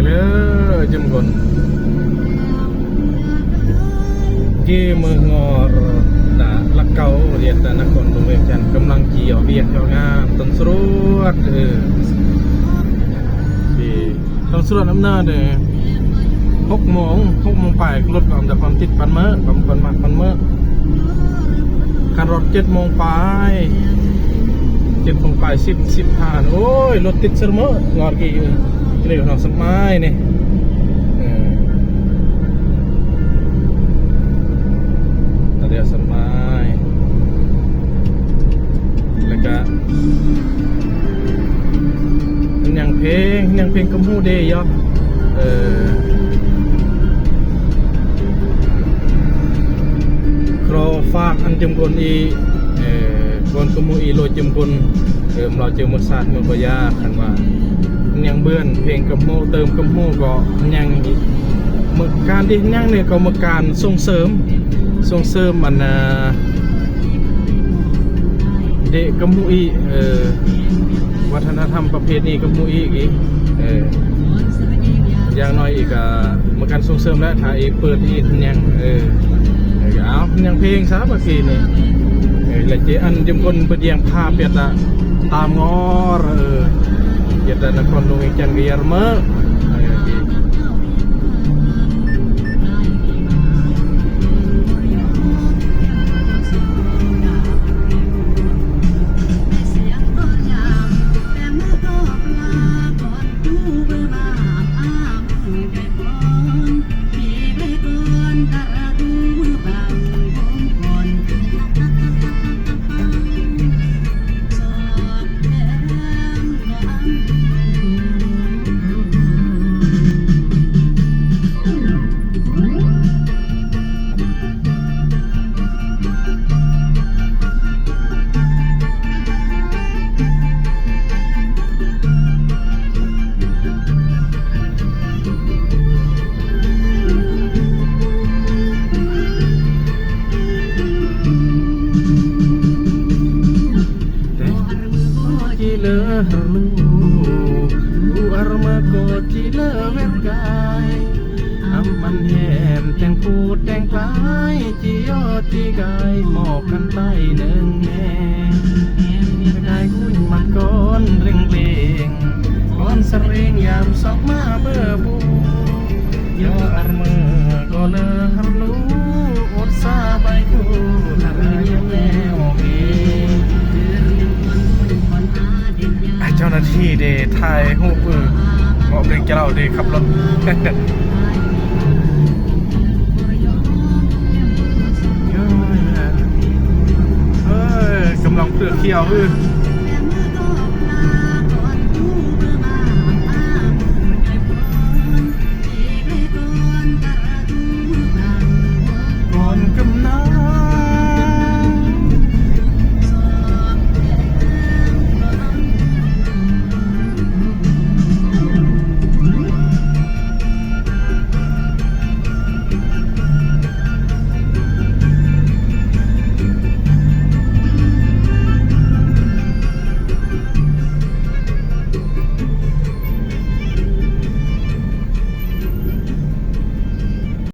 ເດີ ຈຸມຄົນ ເກເມືອງງອຣ ນະ ຫຼັກເກົ້າ ວຽດນາມ ນະຄອນຫຼວງວຽງຈັນ ກຳລັງຈະເອົາວຽກເອົາງານ ຕົ້ນສະຫຼວດ ເອີ ທີ່ຕົ້ນສະຫຼວດອຳນາດເດ້ ຫົກໂມງ ຫົກໂມງປາຍ ລົດກໍອອກແຕ່ຄວາມຕິດປານເມີ ປານ ປານມັກປານເມີ ຄັນຮອດເຈັດໂມງປາຍ ເຈັດໂມງປາຍ ສິບ ສິບຫ້າ ໂອ້ຍ ລົດຕິດສະເໝີ ງອດກີ້ ເລວເນາະ ສະໝາຍນີ້ ເອີ ຕາດຽວສະໝາຍ ແລ້ວກະ ຍັງເພງ ຍັງເພງກະໝູເດຍ ເອີ ຂໍຝາກອັນຈຸມຄົນອີ ເອີ ກ່ອນກະໝູອີໂລດຈຸມຄົນ ເອີ ເຮົາເຈີເມືອຊາດເມືອບໍ່ຢາ ຄັນວ່າຍັງເບື່ອນເພງກະໝູ ເຕີມກະໝູກໍຍັງ ເມືອການທີ່ຍັງນີ້ກໍເມືອການສົ່ງເສີມ ສົ່ງເສີມອັນນາ ເດະກະໝູອີ ເອີ ວັດທະນະທຳປະເພນີກະໝູອີອີ ເອີ ຢ່າງໜ້ອຍອີກກະ ເມືອການສົ່ງເສີມແຫຼະ ຖ້າອີກເປີດອີກຫຍັງ ເອີ ເອີ ເອົາ ຍັງເພງຊະບາດນີ້ ເອີ ແລະເຈອັນຈຸມຄົນເປີດຢຽງພາປຽດຕະຕາມງໍ ເອີ ປຽດຕະນະຄອນຫຼວງວຽງຈັນກະຢາລະເມີ ເອີ ເຈົ້າໜ້າທີ່ເດ້ ຖ່າຍຮູບ ເອີ ເພາະເປັນເຈົ້າເດ້ຂັບລົດ ເອີ ກຳລັງເຜືອຂຽວ ເອີ.